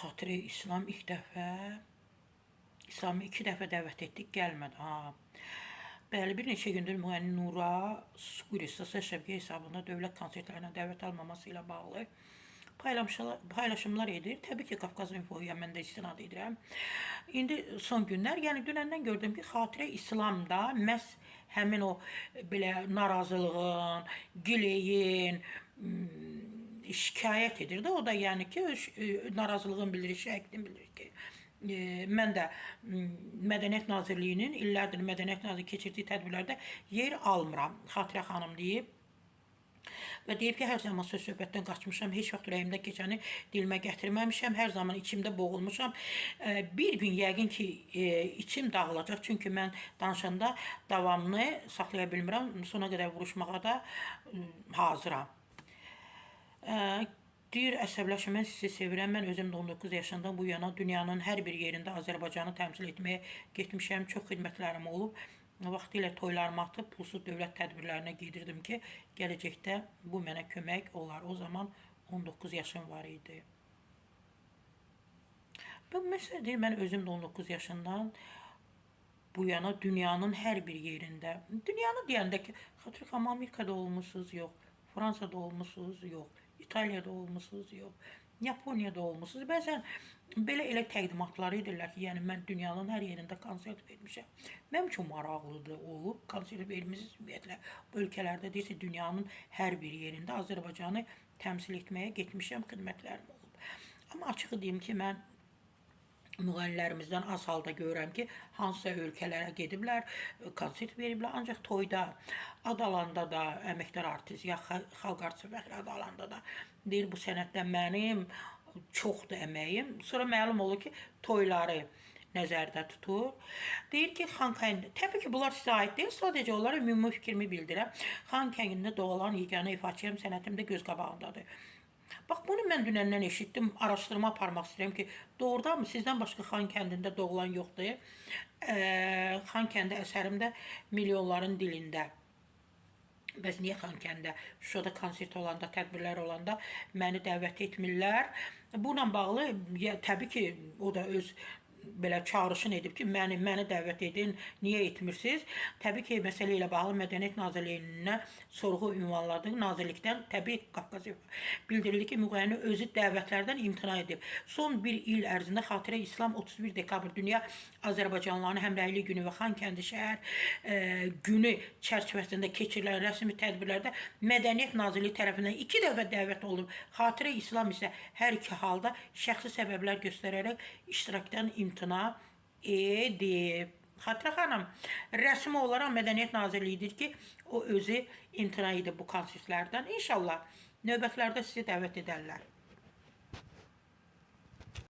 Xatirə İslam ilk dəfə İslamı iki dəfə dəvət etdik, gəlmədi. Ha. Bəli, bir neçə gündür müğənni Nura Squri sosial şəbəkə hesabında dövlət konsertlərinə dəvət almaması ilə bağlı paylaşımlar edir. Təbii ki, Qafqaz Infoya mən də istinad edirəm. İndi son günlər, yəni dünəndən gördüm ki, Xatirə İslamda məhz həmin o belə narazılığın, gileyin, şikayət edir də. O da yəni ki, öz narazılığını bildirir, şikayətini bildirir ki, mən də Mədəniyyət Nazirliyinin illərdir Mədəniyyət Nazirliyi keçirdiyi tədbirlərdə yer almıram. Xatirə xanım deyib. Və deyib ki, hər zaman söz söhbətdən qaçmışam, heç vaxt ürəyimdə keçəni dilimə gətirməmişəm, hər zaman içimdə boğulmuşam. Bir gün yəqin ki, içim dağılacaq, çünki mən danışanda davamını saxlaya bilmirəm, sona qədər vuruşmağa da hazıram. Deyir, əsəbləşmə, mən sizi sevirəm. Mən özüm də 19 yaşından bu yana dünyanın hər bir yerində Azərbaycanı təmsil etməyə getmişəm. Çox xidmətlərim olub. Vaxtilə toylarımı atıb pulsuz dövlət tədbirlərinə gedirdim ki, gələcəkdə bu mənə kömək olar. O zaman 19 yaşım var idi. Bu məsələ deyir, mən özüm də 19 yaşından bu yana dünyanın hər bir yerində. Dünyanı deyəndə ki, Xatirə xanım, Amerikada olmusunuz, yox. Fransada olmusunuz, yox. İtaliyada olmusunuz, yox. Yaponiyada olmusunuz. Bəzən belə elə təqdimatlar edirlər ki, yəni mən dünyanın hər yerində konsert vermişəm. Mənim üçün maraqlıdır olub konsert vermisiniz ümumiyyətlə bu ölkələrdə deyirsə dünyanın hər bir yerində Azərbaycanı təmsil etməyə getmişəm, xidmətlərim olub. Amma açığı deyim ki, mən müğənnilərimizdən az halda görürəm ki, hansısa ölkələrə gediblər, konsert veriblər, ancaq toyda ad alanda da əməkdar artist ya xalq artisti fəxri adı alanda da deyir bu sənətdə mənim çoxdur əməyim. Sonra məlum olur ki, toyları nəzərdə tutur. Deyir ki, Xankəndi, təbii ki, bunlar sizə aid deyil, sadəcə olaraq ümumi fikrimi bildirəm. Xankəndində doğulan yeganə ifaçıyam, sənətim də göz qabağındadır. Bax, bunu mən dünəndən eşitdim, araşdırma aparmaq istəyirəm ki, doğrudanmı sizdən başqa Xankəndində doğulan yoxdur? Xankəndi əsərim də milyonların dilində. Bəs niyə Xankəndə, Şuşada konsert olanda, tədbirlər olanda məni dəvət etmirlər? Bununla bağlı, təbii ki, o da öz belə çağırışını edib ki, məni dəvət edin, niyə etmirsiniz? Təbii ki, məsələ ilə bağlı Mədəniyyət Nazirliyinə sorğu ünvanladı. Nazirlikdən təbii Qafqaz bildirildi ki, müğənni özü dəvətlərdən imtina edib. Son bir il ərzində Xatirə İslam 31 dekabr Dünya Azərbaycanlıların Həmrəylik Günü və Xankəndi şəhər günü çərçivəsində keçirilən rəsmi tədbirlərdə Mədəniyyət Nazirliyi tərəfindən 2 dəfə dəvət olunub. Xatirə İslam isə hər iki halda şəxsi səbəblər göstərərək iştirakdan imtina edib. Xatirə xanım, rəsmi olaraq Mədəniyyət Nazirliyi deyir ki, o özü imtina edib bu konsertlərdən. İnşallah növbətlərdə sizi dəvət edərlər.